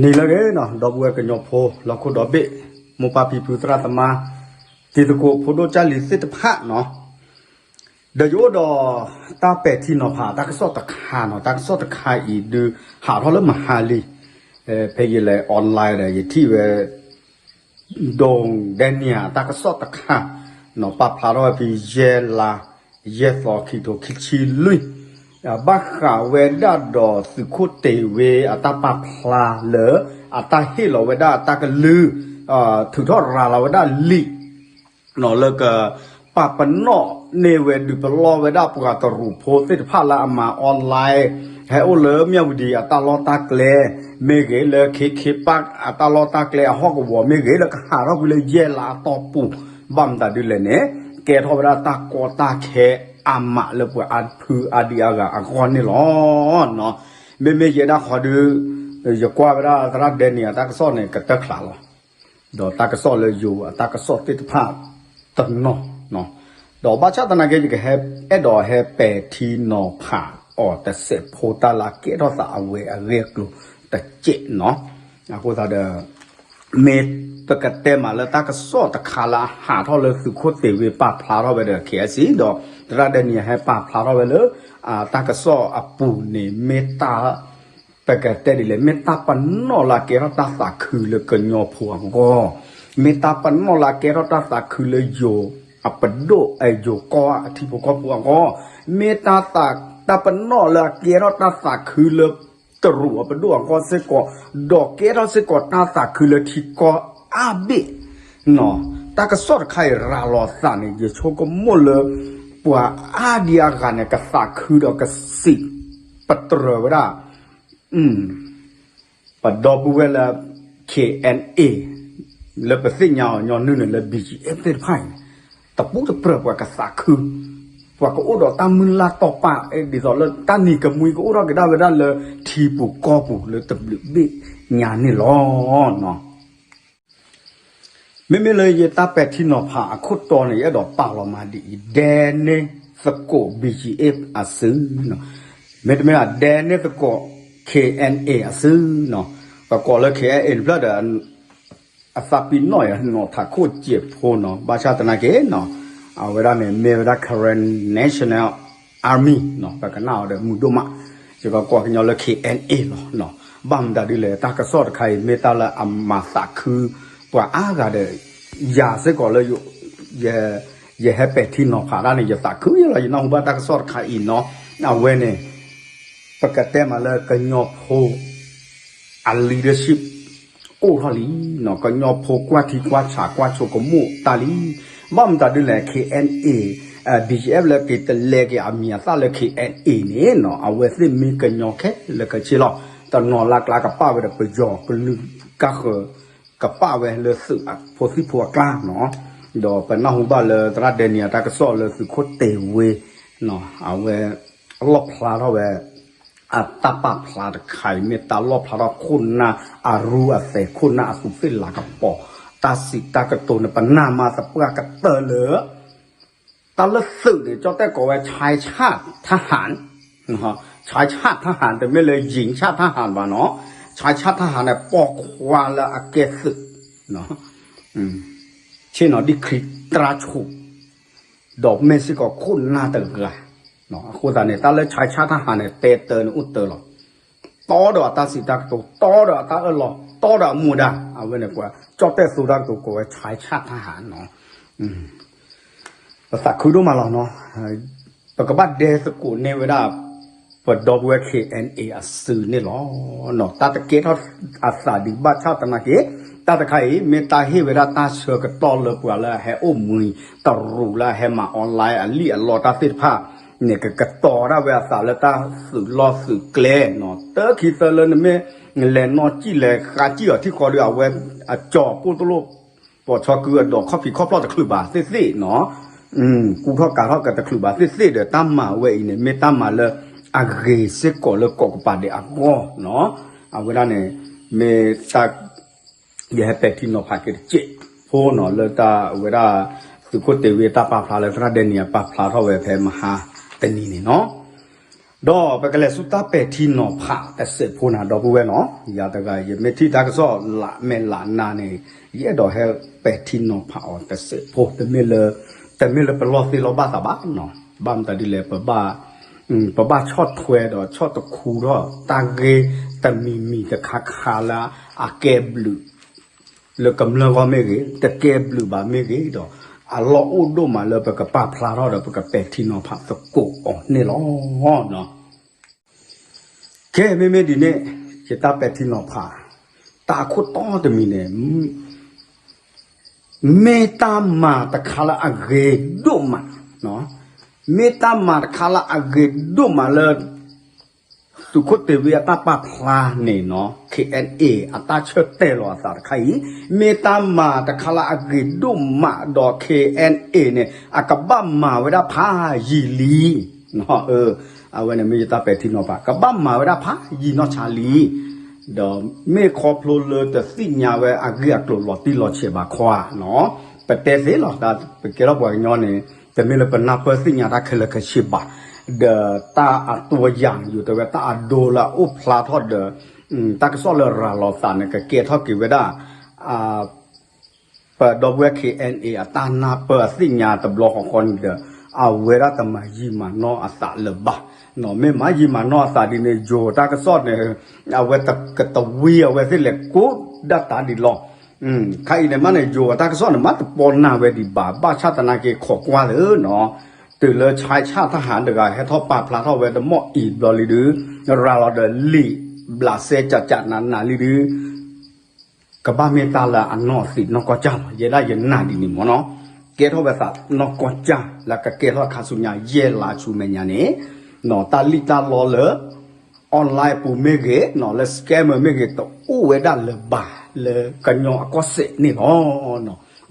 နံၤလၢအဂ့ၤနီၤ ဒီပုၢ်ဝဲၢ်ကညီဖိ လီၢ်ခိၣ်ဒီဘ့ၣ် မိၢ်ပၢ်ဖံဖုသရၣ်သမါ တံၤသကိးဖိဒိၣ်ကၢ်လံၤသ့ၣ်တဖၣ်နီၤ, ဒီးယအိၣ်ဒီး တၢ်ပဲာ်ထံနီၤဖးတၢ်ကစီၣ်တခါနီၤ, တၢ်ကစီၣ်တခါအံၤဒုး ဟးထီၣ်လၢမဟါလံ, ဖဲယလဲၤ online ဒီး ယထံၣ်ဝဲ ဒိၣ် Daniel တၢ်ကစီၣ်တခါနီၤ, ပာ်ဖျါထီၣ်ဝဲဖဲယဲၢ်လါ ယဲၢ်သီ ခံထိခံဆံလွံၢ်, ဘၣ်ဃးဝဲဒၣ်ဒီးသုးခိၣ်တ့ၢ်ဝ့အတၢ်ပာ်ဖျါလၢ အတၢ်ဟ့ၣ်လီၤဝဲဒၣ်တၢ်ကလုၢ် ထုးထီၣ်ရၤလီၤဝဲဒၣ်လံာ် လၢက ပာ်ပနီၣ်န့ၢ်ဝဲဒုးပလီၢ်ဝဲဒၣ်ပှၤတရူးဖိသ့ၣ်တဖၣ်လၢအမၤ online ဟဲအိၣ်လၢမၠၣ်ဝတံၤအတၢ်လီၢ်တၢ်ကျဲ မ့ၢ်ဂ့ၤလၢ ခ့ခ့ပၣ် အတၢ်လီၢ်တၢ်ကျဲအဟီၣ်ကဝီၤမ့ၢ်ဂ့ၤ လၢကဟးထီၣ်ကွံာ်လၢယဲၢ်လါအတီၢ်ပူၤ, ဘၣ်မတၤဒ်လဲၣ်န့ၣ် ကဲထီၣ်ဝဲဒၣ်တၢ်ကီတၢ်ခဲအါမးလၢပှၤအါဖုအါဒံအါဂၤအဂီၢ်န့ၣ်လီၤ. မ့မ့ၢ်ယဲဒၣ်ဃီဒုး ယကွၢ်ဝဲဒၣ်သရၣ်ဒဲနံၤအတၢ်ကစီၣ်န့ၣ် ကတၢၢ်ချးလီၤ. ဒီးတၢ်ကစီၣ်လၢယိၤအတၢ်ကစီၣ်သ့ၣ်တဖၣ်တနီၤ, ဒီးဘၣ်ဆၣ်သနာ်က့ ယကဟဲအဲၣ်ဒိးဟဲပဲာ်ထံနီၤဖးအီၤတစဲးဖိတၢ်လၢအကဲထီၣ်သးအဝဲအဂ့ၢ်အကျိၤတစဲးနီၤ, အဃိသတးဒီး မ့ၢ်ပကတဲမးလၢတၢ်ကစီၣ်တခါလၢအဟးထီၣ်လၢသုးခိၣ်တ့ၢ်ဝ့ပာ်ဖျါထီၣ်ဝဲဒီး KIC ဒီး သရၣ်ဒဲနံၤဟဲပာ်ဖျါထီၣ်ဝဲလၢ တၢ်ကစီၣ်အပူၤန့ၣ် မ့ၢ်တၢ် ပကတဲဒ်လဲၣ် မ့ၢ်တၢ်ပနီၣ်လၢအကဲထီၣ်တၢ်သးခုလၢကညီဖိအဂီၢ်, မ့ၢ်တၢ်ပနီၣ်လၢအကဲထီၣ်တၢ်သးခုလၢယိၤအပဒိၣ် ယိၤကီၢ်အထံဖိကီၢ်ဖိအဂီၢ်, မ့ၢ်တၢ်သး တၢ်ပနီၣ်လၢအကဲထီၣ်တၢ်သးခုလၢတရူးအပဒိၣ်အဂီၢ်စ့ၢ်ကီး, ဒီးကဲထီၣ်စ့ၢ်ကီးတၢ်သးခုလၢထံကီၢ်အါဘ့ၣ် တၢ်ကစီၣ်တခါအံၤရၤလီၤသးန့ၣ် ယဆိကမိၣ်လၢ ပှၤအါဒံအါဂၤန့ၣ် ကသးခုဒီးကစံးပတြၢၤဝဲဒၣ် ပဒီပုၢ်ဝဲၢ်လၢ KNA လၢပသ့ၣ်ညါအီၤညီနုၢ်န့ၣ်လၢ BGF သ့ၣ်တဖၣ်အံၤန့ၣ် တပူၤတပြၢၤပှၤကသးခု, ပှၤကအိၣ်ဒီးတၢ်မုၢ်လၢ်တီၢ်ပာ် ဒ်သိးလၢတၢ်နံၤကမှံကအိၣ်ထီၣ်က့ၤဒၣ်ဝဲဒၣ်လၢထံပူၤကီၢ်ပူၤလၢတဘျုးဘ့ၣ်ညါန့ၣ်လီၤ. မ့မ့ၢ်လၢယတၢ်ပဲာ်ထံနီၤဖးအခိၣ်တီန့ၣ် ယအဲၣ်ဒိးပာ်လီၤမးဒ်အံၤ, ဒဲန့ၢ်သကိး BGF အစုနီၤ, မ့တမ့ၢ်ဒၣ်ဒဲန့ၢ်သကိး KNA အစုနီၤ, ပကိးလၢ KNA တဖျၢၣ်ဒီး အသးပ့ၤနီၣ်အံၤ နီၢ်ထးခိၣ်စဲးဖိနီၤ, ဘၣ်ဆၣ်သနာ်က့နီၤ, အဝဲဒၣ်န့ၣ် မ့ၢ်ဝဲဒၣ် Karen National Army နီၤ, ပကနၣ်အီၤဒီးမုာ်ဒိၣ်မး, ယကကိးကညီလၢ KNA လီၤနီၤ, ဘၣ်မတၤဒ်လဲၣ် တၢ်ကစီၣ်တခါအံၤ မ့ၢ်တၢ်လၢအမၤသးခုပှၤအါဂၤဒီး ယၤစ့ၢ်ကီးလၢ ယဟဲပဲာ်ထံနီၤဖးတၢ်န့ၣ် ယသးခုယဲလီၤ, ယနၢ်ဟူဘၣ်တၢ်ကစီၣ်တခါအံၤနီၤ, အဝဲန့ၣ် ပကတဲမးလၢကညီဖိ အ leadership အိၣ်ထီၣ်လံနီၤ, ကညီဖိကွၢ်ထံကွၢ်ဆးကွၢ်ဆိကမိၣ်တၢ်လံ, ဘၣ်မတၤဒ်လဲၣ် KNA, BGF လၢက့ၤတလဲက့ၤအမံၤအသၣ်လၢ KNA န့ၣ်နီၤ, အဝဲသ့ၣ်မ့ၢ်ကညီခဲလၢာ်ခဲဆ့လီၤ, တနီၤလၢအကျါကပာ်ဝဲဒီးပယီၤကလုာ်ကါဃၢၤ ကပာ်ဝဲလၢသုးဖိသံၣ်ဖိအကျါနီၤ, ဒီးပနၢ်ဟူဘၣ်လၢသရၣ်ဒဲနံၤအတၢ်ကစီၣ်လၢသုးခိၣ်တ့ၢ်ဝ့ အဝဲ လီၣ်ဖျါထီၣ်ဝဲ အတၢ်ပာ်ဖျါတခါအံၤ မ့ၢ်တၢ်လီၣ်ဖျါထီၣ်ခိၣ်နၢ်အရူအသဲး ခိၣ်နၢ်အသူးသ့ၣ်လၤကပီၤ တၢ်စံးတၢ်ကတိၤန့ၣ် ပနၢ်မါသပှၢ်ကတၢၢ်လၢ တၢ်လၢသုးန့ၣ် ကၠီၣ်တဲၣ်ကိးဝဲ ชายชาติทหาร ชายชาติทหาร တမ့ၢ်လၢ หญิงชาติทหาร ဘၣ်နီၤ, ชายชาติทหาร န့ၣ် ပိာ်ခွါလၢအကဲသုး ဆ့ၣ်နီၤဒံၣ်ချံတြါဆူၣ် ဒီးမ့ၢ်စ့ၢ်ကီးခိၣ်နၢ်တဂၤ, အဃိသတးန့ၣ် တၢ်လၢ ชายชาติทหาร န့ၣ် တဲတၢ်န့ၣ်အိၣ်တၢ်လီၤ, တီဒီးအတၢ်စံးတၢ်ကတိၤ တီဒီးအတၢ်အၢၣ်လီၤ တီဒီးအမူဒါ အဝဲန့ၣ်ပှၤကၠီၣ်တဲၣ်သိတၢ်ကတိၤကိးဝဲ ชายชาติทหาร နီၤ ပသးခုဒိၣ်မးလီၤနီၤ, ပကဘၣ်ဒဲသကိးန့ၢ်ဝဲဒၣ် ပဒီပုၢ်ဝဲၢ် KNA အစုန့ၣ်လီၤ. တၢ်တကဲထီၣ်အသးဒံးဘၣ်ဆၣ်သနာ်က့ တၢ်တခါအံၤ မ့ၢ်တၢ်ဟ့ၣ်ဝဲဒၣ်တၢ်ဆၢကတီၢ်လၢပှၤလၢအဟဲအိၣ်မူတရူးလၢအဟဲမၤ online အလံၣ်အလီတၢ်သ့ၣ်တဖၣ်န့ၣ် ကကတီၤဒၣ်ဝဲအသးလၢတၢ်သုးလီၢ်သုးကျဲနီၤ, တၢ်ခံသၢလၢနမ့ၢ်လဲၤနီၣ်စံၣ်လဲၤဃါစံၣ်အီၤထံၣ်ဃီဒီး အဝဲအကၠီၤပိၢ်တလိၣ် ပိာ်ဆီကုအဒိးခီၣ်ဖံးခီၣ်ဖျီၣ်တချုးဘၣ်သ့ၣ်သ့ၣ်နီၤ, ကူထီၣ်ကၤထီၣ်ကတချုးဘၣ်သ့ၣ်သ့ၣ်ဒီး တၢ်မၤဝဲအံၤန့ၣ် မ့ၢ်တၢ်မၤလၢအဂ့ၤစ့ၢ်ကီးလၢကီၢ်ကပၤဒဲးအဂီၢ်နီၤ, အဝဲဒၣ်န့ၣ် မ့ၢ်တၢ် ယဟဲပဲာ်ထံနီၤဖးက့ၤတစဲးဖိနီၤ လၢတၢ်ဝဲဒၣ် သုးခိၣ်တ့ၢ်ဝ့တၢ်ပာ်ဖျါလၢသရၣ်ဒဲနံၤအပာ်ဖျါထီၣ်ဝဲဖဲမဟါတနံၤန့ၣ်နီၤ ဒီးပကလဲၤဆူတၢ်ပဲာ်ထံနီၤဖးတစဲးဖိန့ၣ် ဒီပုၢ်ဝဲၢ်နီၤ, ယၤတဂၤ ယမ့ၢ်ထံၣ်တၢ်ကစီၣ်လၢမဲာ်လးနါန့ၣ် ယအဲၣ်ဒိးဟဲပဲာ်ထံနီၤဖးအီၤတစဲးဖိ, တမ့ၢ်လၢ တမ့ၢ်လၢပလီၢ်သ့လီၢ်ဘၣ်သးဘၣ်နီၤ, ဘၣ်မတၤဒ်လဲၣ် ပဘၣ် ပဘၣ်ဆီၣ်ထွဲဒီးဆီၣ်တခူထီၣ်တၢ်ဂ့ၢ်တမံၤမံၤတခါခါလၢ အကဲဘျုး လၢကမျၢၢ်ဂီၢ်မ့ၢ်ဂ့ၤ, တကဲဘျုးဘၣ်မ့ၢ်ဂ့ၤဒီး အလီၢ်အိၣ်ဒိၣ်မးလၢပကပာ်ဖျါထီၣ်ဒီးပကပဲာ်ထံနီၤဖးသကိးအီၤန့ၣ်လီၤ. ကဲ မ့မ့ၢ်ဒ်န့ၣ် ယတၢ်ပဲာ်ထံနီၤဖး တၢ်အခိၣ်တီတမံၤန့ၣ် မ့ၢ်တၢ်မၤတခါလၢအဂ့ၤဒိၣ်မး, မ့ၢ်တၢ်မၤတခါလၢအဂ့ၤဒိၣ်မးလၢ သုးခိၣ်တ့ၤဝံအတၢ်ပာ်ဖျါန့ၣ်နီၤ KNA အတၢ်ဆၢတဲာ်လီၤအသးတခါအံၤ, မ့ၢ်တၢ်မၤတခါလၢအဂ့ၤဒိၣ်မးဒီး KNA န့ၣ် အကဘၣ်မၤဝဲဒၣ်ဖးယံာ်လံ. အဝဲန့ၣ်မ့ၢ်ယတၢ်ပဲာ်ထံနီၤဖး ကဘၣ်မၤဝဲဒၣ်ဖးယံာ်နီၢ်ဆါလံ. ဒီးမ့ၢ်ခီဖျိလၢတသ့ၣ်ညါဝဲအဂ့ၢ်အကျိၤလီၤတံၢ်လီၤဆဲးဘၣ်ခီဧါနီၤ, ပတဲသ့လီၤ တၢ်ပကဲထီၣ်ပှၤကညီန့ၣ် တမ့ၢ်လၢပနၢ်ပၢၢ်သ့ၣ်ညါတၢ်ခဲလၢာ်ခဲဆ့ဘၣ်, ဒီးတၢ်အတိယၤန့ၣ် ယိၤတဲဝဲတၢ်အဒိလၢအအိၣ်ဖျါထီၣ်ဒီး တၢ်ကစီၣ်လၢရၤလီၤသးန့ၣ် ကကဲထီၣ်က့ၤဝဲဒၣ် ပဒီပုၢ်ဝဲၢ် KNA အတၢ်နၢ်ပၢၢ်အသ့ၣ်ညါတဘျီဃီဃီန့ၣ်ဒီး အဝဲဒၣ်တမၤယံာ်မၤနီၢ်အသးလၢၤဘၣ်. မ့ၢ်မၤယံာ်မၤနီၢ်အသးဒ်န့ၣ် ယိၤတၢ်ကစီၣ်န့ၣ် အဝဲကတဝံအဝဲသ့ၣ်လဲၤကိးဒၣ်တၢ်ဒ်လီၤ. ခါအံၤန့ၣ်မးန့ၣ် ယိၤအတၢ်ကစီၣ်န့ၣ် မ့ၢ်တပီနၢ်ဝဲဒံးဘၣ်, ဘၣ်ဆၣ်သနာ်က့ခိးကွၢ်လၢနီၤ, တုၤလၢဆဲးဆၣ်တၢ်ဟးတဂၤဟဲထီၣ်ပာ်ဖျါထီၣ်ဝဲတမီၢ်အံၤဘျီလံဒုး, ရၤလီၤဒီးလံာ်ဘျးစဲကကနးနးလံဒုး ကဘၣ်မ့ၢ်တၢ်လၢအနီၢ်သံးနီၢ်ကီၢ်ကၢ်လီၤ. ယဲဒၣ်ယနာ်ဒ်န့ၣ်မ့ၢ်နီၤ, ကဲထီၣ်ဝဲသးနီၢ်ကီၢ်ကၢ်လၢကကဲထီၣ်ခါဆူညါ ယဲၢ်လါဆူမဲာ်ညါန့ၣ်, တၢ်လံၣ်တၢ်လီလၢ online ပူၤမ့ၢ်ဂ့ၤ, လၢ scammer မ့ၢ်ဂ့ၤ တအိၣ်ဝဲဒၣ်လၢၤဘၣ်လၢကညီအကီၢ်စဲၣ်န့ၣ်လီၤ.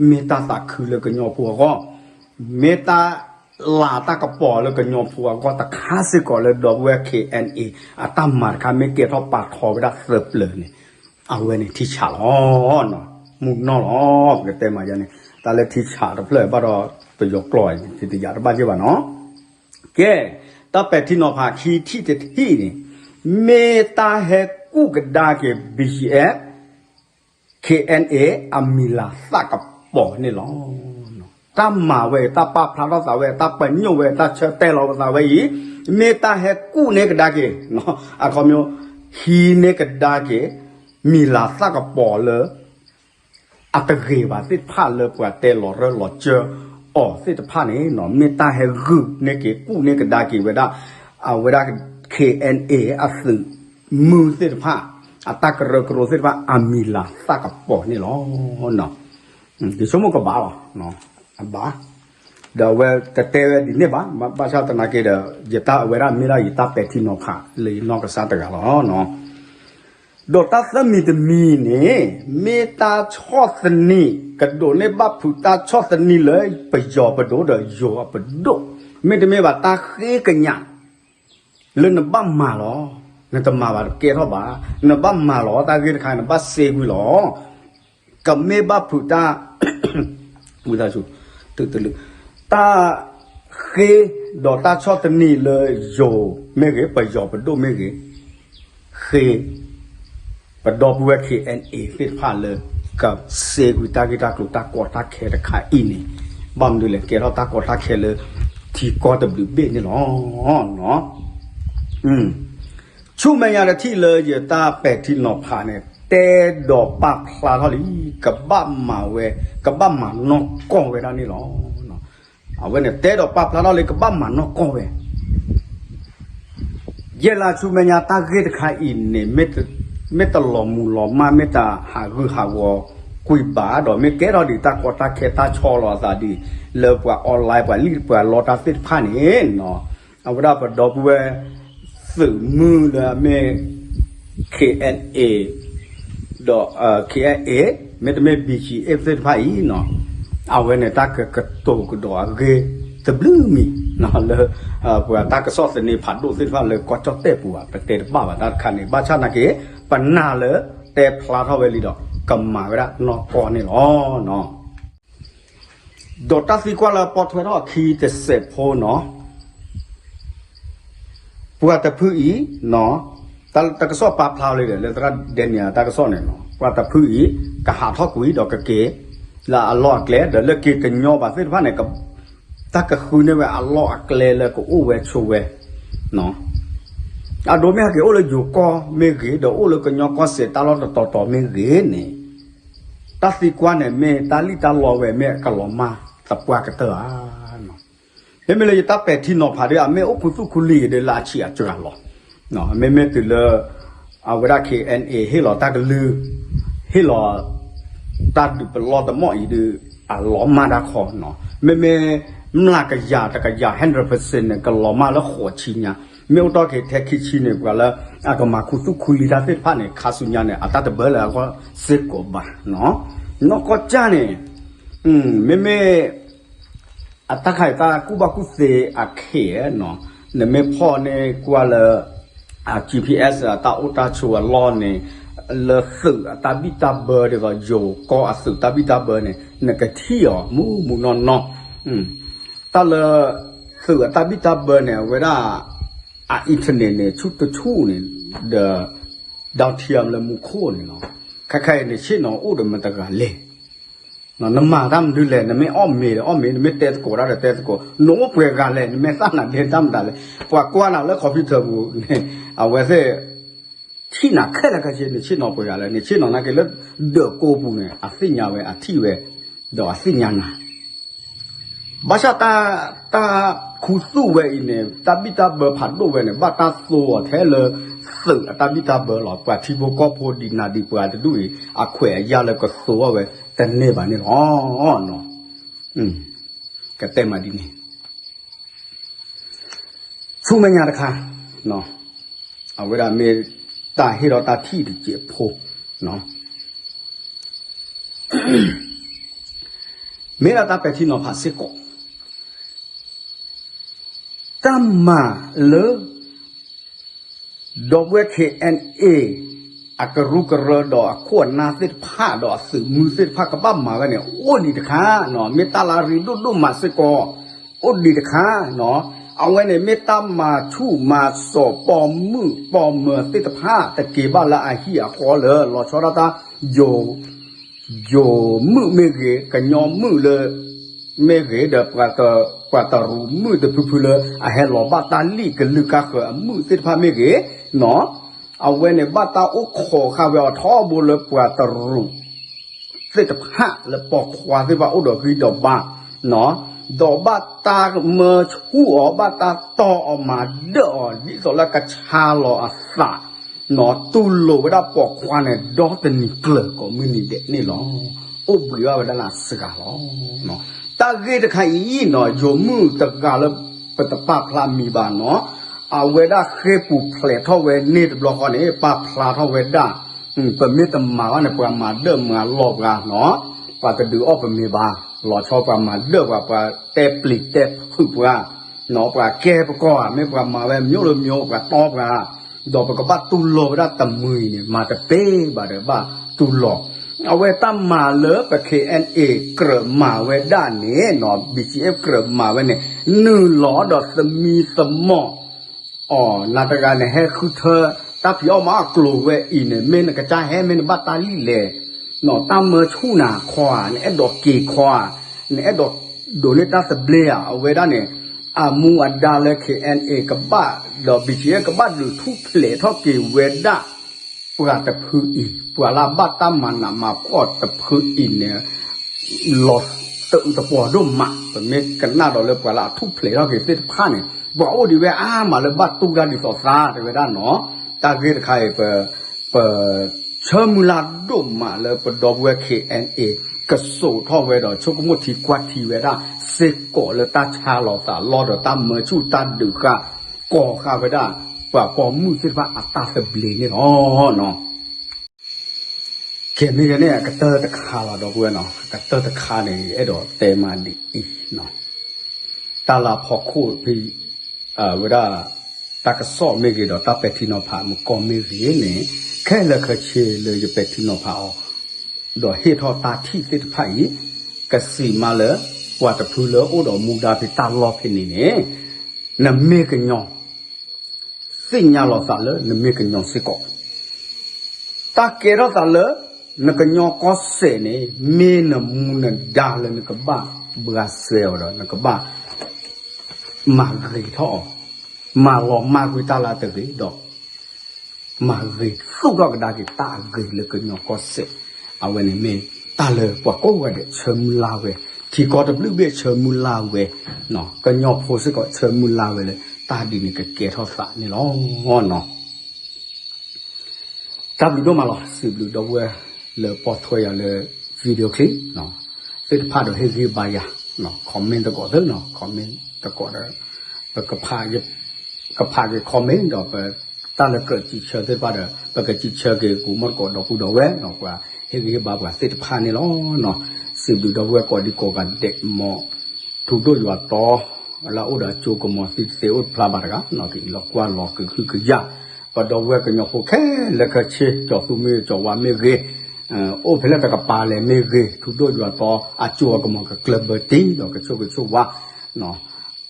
မ့ၢ်တၢ်သးခုလၢကညီဖိအဂီၢ်, မ့ၢ်တၢ်လၤတၢ်ကပီၤလၢကညီဖိအဂီၢ်တခါစ့ၢ်ကီးလၢဒီပုၢ်ဝဲၢ် KNA အတၢ်မၤတခါမ့ၢ်ကဲထီၣ်ပာ်ထီၣ်ဝဲဒၣ်သၢပျၢၤန့ၣ်, အဝဲန့ၣ်ထံဆးလီၤ. မုၢ်နီၢ်လီၤ ပကတဲမၤယါန့ၣ်, တၢ်လၢထံဆးတဖျၢၣ်ဘၣ်ဒီး ပယီၤကျိာ်တယးတဘၣ်က့ဘၣ်နီၤ. ကဲ, တၢ်ပဲာ်ထံနီၤဖးခံထံၣ်တထံၣ်န့ၣ်, မ့ၢ်တၢ်ဟဲကူၣ်ကဒါက့ၤ BGF KNA အမံၤလၤသၣ်ကပီၤန့ၣ်လီၤ. တၢ်မၤဝဲအံၤ တၢ်ပာ်ဖျါထီၣ်သးဝဲအံၤ တၢ်ပညိၣ်ဝဲ တၢ်ဆၢတဲာ်လီၤပသးဝဲအံၤ, မ့ၢ်တၢ်ဟဲကူၣ်န့ၢ်ကဒါက့ၤ, အခီပညီ ဟံးန့ၢ်ကဒါက့ၤ မံၤလၤသၣ်ကပီၤလၢ အတဂ့ၤဘၣ်သ့ၣ်တဖၣ်လၢပှၤတဲလီၤရၢၢ်လီၤစၢၤအီၤသ့ၣ်တဖၣ်န့ၣ်, မ့ၢ်တၢ်ဟဲဂုာ်န့ၢ်က့ၤ ကူၣ်န့ၢ်ကဒါက့ၤဝဲဒၣ် အဝဲဒၣ် KNA အသုးမုၢ်သ့ၣ်တဖၣ် အတၢ်ကရၢကရိသ့ၣ်တဖၣ် အမံၤလၤသၣ်ကပီၤန့ၣ်လီၤ. ယဆိကမိၣ်ကဘၣ်လီၤ, အဘၣ်, ဒီးအဝဲတတဲဝဲဒ်န့ၣ်ဘၣ်, ဘၣ်ဆၣ်သနာ်က့ဒီး ယတၢ်အဝဲဒၣ်မ့ၢ်ဒၣ်ယတၢ်ပဲာ်ထံနီၤဖးလၢယနီၢ်ကစၢ်တဂၤလီၤ. ဒီးတၢ်သၢမံၤတမံၤန့ၣ် မ့ၢ်တၢ်ဆီၣ်သနံး ကဒိးန့ၢ်ဘၣ်ဖုးတၢ်ဆီၣ်သနံးလၢပယီၤပဒိၣ်ဒီးယိၤအပဒိၣ်, မ့တမ့ၢ်ဘၣ်တၢ်ဃ့ကညး လၢနဘၣ်မၤလီၤ, နတမၤဘၣ်တကဲထီၣ်ဘၣ်, နဘၣ်မၤလီၤတၢ်ဂ့ၢ်တခါ နဘၣ်စ့ကွံာ်လီၤ. ကမ့ၢ်ဘၣ်ဖုးတၢ် တၢ်ဃ့ဒီးတၢ်ဆီၣ်သနံးလၢယိၤမ့ၢ်ဂ့ၤ, ပယီၤပဒိၣ်မ့ၢ်ဂ့ၤ, ဃ့ ပဒီပုၢ်ဝဲၢ် KNA သ့ၣ်တဖၣ်လၢ ကစ့ကွံာ်တၢ်ဂ့ၢ်တၢ်ကျိၤတၢ်ကီတၢ်ခဲတခါအံၤန့ၣ်, ဘၣ်မနုၤလဲၣ် ကဲထီၣ်တၢ်ကီတၢ်ခဲလၢ ထံကီၢ်တဘျုးဘ့ၣ်န့ၣ်လီၤ. ဆူမဲာ်ညါတထံၣ်လၢယတၢ်ပဲာ်ထံနီၤဖးန့ၣ် တဲဒီးပာ်ဖျါထီၣ်လံ, ကဘၣ်မၤဝဲ, ကဘၣ်မၤနီၢ်ကီၢ်ဝဲဒၣ်န့ၣ်လီၤ. အဝဲန့ၣ်တဲဒီးပာ်ဖျါထီၣ်လံ ကဘၣ်မၤနီၢ်ကီၢ်ဝဲ ယဲၢ်လါဆူမဲာ်ညါတၢ်ဂ့ၢ်တခါအံၤန့ၣ် မ့ၢ်တလီၤမုၢ်လီၤမၢ် မ့ၢ်တဟးဂူာ်ဟးဂီၤကွံာ်ဘၣ်ဒီး မ့ၢ်ကဲထီၣ်ဒံးတၢ်ကီတၢ်ခဲတၢ်ဆီလီၤအသးဒ် လၢပှၤ online ပှၤလံၣ်ပှၤလီတၢ်သ့ၣ်တဖၣ်န့ၣ်, အဝဲဒၣ်ပဒီပုၢ်ဝဲၢ် သုးမုၢ်လၢအမ့ၢ် KNA ဒီး KNA မ့တမ့ၢ် BGF သ့ၣ်တဖၣ်အံၤနီၤ, အဝဲန့ၣ်တၢ်ကကတိၤကဒီးအဂ့ၢ်တဘျုးမံၤ လၢ ပှၤတၢ်ကစီၣ်သန့ဖးဒိၣ်သ့ၣ်တဖၣ်လၢကီၢ်ကၠီၣ်တဲၣ်ပူၤဘၣ် ပတဲတဘၣ်ဘၣ်တၢ်တခါန့ၣ် ဘၣ်ဆၣ်သနာ်က့ ပနာ်လၢတဲဖျါထီၣ်ဝဲလံဒီး ကမၤဝဲဒၣ်နီၢ်ကီၢ်န့ၣ်လီၤ. ဒီးတၢ်သံကွၢ်လၢပီထွဲထီၣ်အခံတစဲးဖိနီၤ, ပှၤတဖုအံၤ တၢ်ကစီၣ်ပာ်ဖျါလံဒီး လၢသရၣ်ဒဲနံၣ်အတၢ်ကစီၣ်န့ၣ်လီၤ. ပှၤတဖုအံၤ ကဟးထီၣ်ကွံာ်ဒီးကက့ၤလၢအလီၢ်အကျဲ ဒီးလၢက့ၤကညီဘၣ်သ့ၣ်တဖၣ်န့ၣ် တၢ်ကဃုန့ၢ်ဝဲအလီၢ်အကျဲလၢကအိၣ်ဝဲဆိးဝဲ အဒိမ့ၢ်ဟဲက့ၤအိၣ်လၢယိၤကီၢ်မ့ၢ်ဂ့ၤ ဒီးအိၣ်လၢကညီကီၢ်စဲၣ်တၢ်လီၢ်တတီၤတီၤမ့ၢ်ဂ့ၤန့ၣ် တၢ်သံကွၢ်န့ၣ်မ့ၢ်တၢ်လံၣ်တၢ်လီဝဲမ့ၢ်ကလီၤမၢ်သပှၢ်ကတၢၢ်ဧါ. မ့မ့ၢ်လၢယတၢ်ပဲာ်ထံနီၤဖးဒီး အမ့ၢ်အိၣ်ခူသူၣ်ခူလံၤဒီးလၢအဆံးအစှၤလီၤ. မ့မ့ၢ်တုၤလၢ အဝဲဒၣ် KNA ဟ့ၣ်လီၤတၢ်ကလုၢ် ဟ့ၣ်လီၤ တၢ်ဒုးပလီၢ်တမီၣ်အံၤဒီး အလီၤမၢ်တၢ်ခီ မ့မ့ၢ် မျးကယၤတကယၤ hundred percent န့ၣ် ကလီၤမၢ်လၢဃိးဆံညါ, မ့ၢ်အိၣ်တီၢ်က့ၤထဲခံဆံန့ၣ် ပှၤလၢအကမၤခူသူၣ်ခူလံၤတၢ်သ့ၣ်တဖၣ်န့ၣ် ခါဆူညါန့ၣ် အတၢ်တဘၢလၢအဂီၢ်စ့ၢ်ကီးဘၣ်. နီၢ်ကီၢ်ကၢ်န့ၣ် မ့မ့ၢ် အတၢ်ခါအံၤတၢ်ကူၣ်ဘၣ်ကူၣ်သ့အခ့နီၤ, နမ့ၢ်ဖီၣ်န့ၢ်ကွၢ်လၢ GPS အတၢ်အိၣ်တၢ်ဆိးအလီၢ်န့ၣ် လၢသုးအတၢ်ဘံၣ်တၢ်ဘၢဒ်သိး ယိၤကီၢ်အသုးတၢ်ဘံၣ်တၢ်ဘၢန့ၣ် နကထံၣ်အီၤမူးမူးနီၢ်နီၢ်, တၢ်လၢ သုးအတၢ်ဘံၣ်တၢ်ဘၢန့ၣ် အဝဲဒၣ် အ internet န့ၣ် ဆူၣ်တဆူၣ်န့ၣ် ဒီး downtown လၢမူခိၣ်န့ၣ်လီၤ. ခဲခါအံၤန့ၣ် ဆ့ၣ်နီၤအိၣ်ဒီးမတၤတဂၤလဲၣ် နမၤတၢ်မနုၤလဲၣ်, နမ့ၢ်အီၣ်မ့ၤဒီးအီၣ်မ့ၤ, နမ့ၢ်တဲသကိးတၢ်ဒီးတဲသကိး, နအိၣ်ပှဲၤဂၤလဲၣ်, နမ့ၢ်သၣ်နၤဒ့တၢ်မတၤလဲၣ်, ပှၤကွၢ်နၤလၢ computer ပူၤန့ၣ် အဝဲသ့ၣ် ထံၣ်နၤခဲလၢာ်ခဲဆ့ နဆ့ၣ်နီၤပှဲၤဂၤလဲၣ်, နဆ့ၣ်နီၤနာ်က့လၢ ဒၢးကိးပူၤန့ၣ် အသ့ၣ်ညါဝဲ အထံၣ်ဝဲ ဒီးအသ့ၣ်ညါနၤ ဘၣ်ဆၣ်တၢ် တၢ်ခူသူၣ်ဝဲအံၤန့ၣ် တၢ်ဘံၣ်တၢ်ဘၢဖးဒိၣ်ဝဲန့ၣ် ဘၣ်တၢ်သိအီၤထဲလၢ သုးအတၢ်ဘံၣ်တၢ်ဘၢလီၤ. ပှၤထံဖိကီၢ်ဖိဒံးနၤဒံးပှၤတဒူၣ်အံၤ အခွဲးအယာ်လၢကသိအီၤဝဲတန့ၢ်ဘၣ်န့ၣ်လီၤ. ကတဲမးဒ်န့ၣ် ဆူမဲာ်ညါတခါ အဝဲဒၣ်မ့ၢ်တၢ်ဟ့ၣ်ထီၣ်တၢ်ထံၣ်တစဲးဖိ မ့ၢ်ဒၣ်တၢ်ပဲာ်ထံနီၤဖးစ့ၢ်ကီး တၢ်မၤလၢ ဒီပုၢ်ဝဲၢ် KNA အကရူၢ်ကရၢဒီးအခိၣ်အနၢ်သ့ၣ်တဖၣ်ဒီးအသုးမုၢ်သ့ၣ်တဖၣ်ကဘၣ်မၤဝဲန့ၣ် အိၣ်ဒံးတခါ, မ့ၢ်တၢ်လၢအရ့ဒိၣ်ဒိၣ်မးစ့ၢ်ကီး အိၣ်ဒံးတခါ, အဝဲန့ၣ်မ့ၢ်တၢ်မၤဆူၣ်မၤစိးပိာ်မုၣ်ပိာ်မၢၤသ့ၣ်တဖၣ် တက့ၤဘၣ်လၢအဟံၣ်အဃီလၢ လီၤဆီဒၣ်တၢ် ယိၤမုၣ်မ့ၢ်ဂ့ၤ, ကညီမုၣ်လၢ မ့ၢ်ဂ့ၤ, ဒီးပှၤတရူးမုၣ်တဖုဖုလၢ အဟဲလီၤဘၣ်တၢ်လံၣ်ကလုၢ်ကါဃၢၤအမုၣ်သ့ၣ်တဖၣ်မ့ၢ်ဂ့ၤ, အဝဲန့ၣ်ဘၣ်တၢ်အိၣ်ခိးဃာ်ဝဲအီၤထီဘိလၢပှၤတရူး သ့ၣ်တဖၣ်လၢပိာ်ခွါသ့ၣ်တဖၣ်အိၣ်ဒီးဂံၢ်ဒီးဘါ, ဒီးဘၣ်တၢ်မၢဆူၣ်အီၤ, ဘၣ်တၢ်တီၢ်အီၤမၤဒၢၣ်အီၤ ဒ်သိးလၢကဆါလီၤအသး, တူၢ်လိာ်ဝဲဒၣ်ပိာ်ခွါန့ၣ် ဒီတနံၤကျၢၤကိးမုၢ်နံၤဒဲးန့ၣ်လီၤ. အိၣ်ဘှံးဘၣ်ဝဲဒၣ်လၢအစှၤလီၤ. တၢ်ဂ့ၢ်တခါအံၤနီၤ ယိၤမုၣ်တဂၤလၢပတပာ်ဖျါမံၤဘၣ်နီၤ, အဝဲဒၣ်ဃ့ၢ်ပူၤဖျဲးထီၣ်ဝဲန့ၣ်တဘျီဃီန့ၣ် ပာ်ဖျါထီၣ်ဝဲဒၣ် ပမ့ၢ်တမၤဘၣ်န့ၣ် ပှၤမၤဒၢၣ်မၤလီၤပှၤနီၤ, ပှၤတဒုးအီၣ်ပမ့ၤဘၣ်, လီၤဆီပှၤမၤဒၢၣ်ပှၤ ပှၤတဲပျံၤတဲဖုးပှၤ, ပှၤကဲပကီၢ်ဧါ, မ့ၢ်ပှၤမၤဝဲမ့ၢ်အိၣ်လၢမ့ၢ်အိၣ် ပှၤတီပှၤ, ဒီးပကဘၣ်တူၢ်လိာ်ဝဲဒၣ်တမှံၤန့ၣ် မၤတပ့ၢ်ဘၣ်ဒီးဘၣ်တူၢ်လိာ်, အဝဲတၢ်မၤလၢပ KNA ကြၢးမၤဝဲဒၣ်န့ၣ်နီၤ BGF ကြၢးမၤဝဲန့ၣ် နုာ်လီၤဒီးသမံသမိး အီၤ နၤတဂၤန့ၣ် ဟဲဃုထၢ တၢ်ဖံးအီၣ်မၤအီၣ်ကျိၤဝဲအံၤန့ၣ် မ့ၢ်နကစၢ်ဟဲ မ့ၢ်နဘၣ်တၢ်လံၣ်လဲၣ်, တၢ်မၢဆူၣ်နၤခီဧါ, နအဲၣ်ဒိးက့ၤခီဧါ, နအဲၣ်ဒိးဒိးန့ၢ်တၢ်သဘျ့ဧါ, အဝဲဒၣ်န့ၣ် အမူအဒါလၢ KNA ကဘၣ် ဒီး BGF ကဘၣ်ဒုးထူၣ်ဖျဲးထီၣ်က့ၤဝဲဒၣ် ပှၤတဖုအံၤ ပှၤလၢအဘၣ်တၢ်မၤနးမၤဖှီၣ်တဖုအံၤန့ၣ် လီၤတအုးတပှီၤဒိၣ်မး, ပမ့ၢ်ကနၣ်ဒီးလၢပှၤလၢအထူၣ်ဖျဲးထီၣ်က့ၤသ့ၣ်တဖၣ်န့ၣ် ပှၤအိၣ်ဒံးဝဲအါမးလၢဘၣ်တူၢ်တၢ်ဒ်သိးသး တဲဝဲဒၣ်နီၤ, တၢ်ဂ့ၢ်တခါအံၤ ပ ပဆၢမုၢ်လၢ်ဒိၣ်မးလၢပဒီပုၢ်ဝဲၢ် KNA ကစိာ်ထီၣ်ဝဲဒီးဆိကမိၣ်ထံကွၢ်ထံဝဲဒၣ် စ့ၢ်ကီးလၢတၢ်ဆါလီၤသးလီဒီးတၢ်မၢဆူၣ်တၢ်ဒုးဃာ် ကိးဃာ်ဝဲဒၣ် ပှၤပိာ်မုၣ်သ့ၣ်တဖၣ်အတၢ်သဘျ့န့ၣ်လီၤ. ကဲ မ့ၢ်ဂ့ၤန့ၣ် အကတၢၢ်တခါလီၤ ဒီပုၢ်ဝဲၢ်နီၤ, အကတၢၢ်တခါန့ၣ် ယအဲၣ်ဒိးတဲမးဒ်အံၤ, တၢ်လၢအဖီခိၣ်ဖဲ ဝဲဒၣ် တၢ်ကစီၣ်မ့ၢ်ဂ့ၤဒီး တၢ်ပဲာ်ထံနီၤဖးမုၢ်ကီၢ်မ့ၢ်ဂ့ၤန့ၣ် ခဲလၢာ်ခဲဆ့လၢယပဲာ်ထံနီၤဖးအီၤ ဒီးဟ့ၣ်ထီၣ်တၢ်ထံၣ်သ့ၣ်တဖၣ်အံၤ ကစံးမးလၢ ပှၤတဖုလၢအိၣ်ဒီးမူဒါဖဲတၢ်လီၢ်ဖဲန့ၣ်န့ၣ် နမ့ၢ်ကညီ သ့ၣ်ညါလီၤသးလၢနမ့ၢ်ကညီစ့ၢ်ကီး, တၢ်ကဲထီၣ်သးလၢ နကညီကီၢ်စဲၣ်န့ၣ် မ့ၢ်နမူနဒါလၢနကဘၣ်ဘှါစဲအီၤဒီး နကဘၣ်မၤဂ့ၤထီၣ်အီၤ, မၤလီၤမၢ်ကွံာ်တၢ်လၢအတဂ့ၤဒီး မၤဂ့ၤသိၣ်ထီၣ်ကဒါက့ၤတၢ်အဂ့ၤလၢကညီကီၢ်စဲၣ်, အဝဲန့ၣ်မ့ၢ်တၢ်လၢပှၤကိးဂၤဒဲးဆၢမုၢ်လၢ်ဝဲ, ထံကီၢ်တဘျုးဘ့ၣ်ဆၢမုၢ်လၢ်ဝဲ, ကညီဖိစ့ၢ်ကီးဆၢမုၢ်လၢ်ဝဲလၢ တၢ်ဒ်န့ၣ်ကကဲထီၣ်သးန့ၣ်လီၤ. တၢ်ဘျုးဒိၣ်မးလီၤ. စံးဘျုးဒီပုၢ်ဝဲၢ်လၢပိာ်ထွဲယၤလၢ video clip သ့ၣ်တဖၣ်ဒီးဟ့ၣ်ဂံၢ်ဘါယၤ, comment သကိးသ့, comment သကိးဒီး ပကဖးက့ၤ comment ဒီးပတၢ်လၢကြၢးစံးဆၢသ့ၣ်တဖၣ်ဒီး ပကစံးဆၢက့ၤ ကိးမီၢ်သကိးဒီပုၢ်ဒီဝဲၢ် ပှၤဟ့ၣ်ဂံၢ်ဟ့ၣ်ဘါပှၤသ့ၣ်တဖၣ်န့ၣ်လီၤ. စံးဘျုးဒီပုၢ်ဝဲၢ်ကိးဒံကိးဂၤဒဲး မ်ထူဒိၣ်ယွၤတီ လၢအအိၣ်ဒီးအကၠိကမီၤသံတသ့အိၣ်တဖျါဘၣ်တဂၤ ကအံးလီၤကွၢ်လီၤကဟုကယာ် ပဒီပုၢ်ဝဲၢ်ကညီဖိခဲလၢာ်ခဲဆ့ ကၠီၤသူမ့ၢ်ဂ့ၤ ကၠီၤဝါမ့ၢ်ဂ့ၤ အိၣ်ဖဲလဲၣ်တကပၤလဲၣ်မ့ၢ်ဂ့ၤ ထူဒိၣ်ယွၤတီ အကၠိအကမီၤကကျၢၢ်ဘၢတ့ၢ်ဒီးကဆိၣ်ဂ့ၤဆိၣ်ဝါ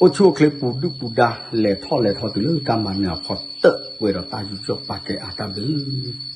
အိၣ်ဆူၣ်အိၣ်ချ့ပူၤဒုၣ်ပူၤဒါ လဲၤထီၣ်လဲၤထီတုၤလၢတၢ်မၤနၢၤအဖီတၢၣ်ပှဲၤဒီးတၢ်ယူးယီၣ်ပာ်ကဲအါတၢ်ဘျုး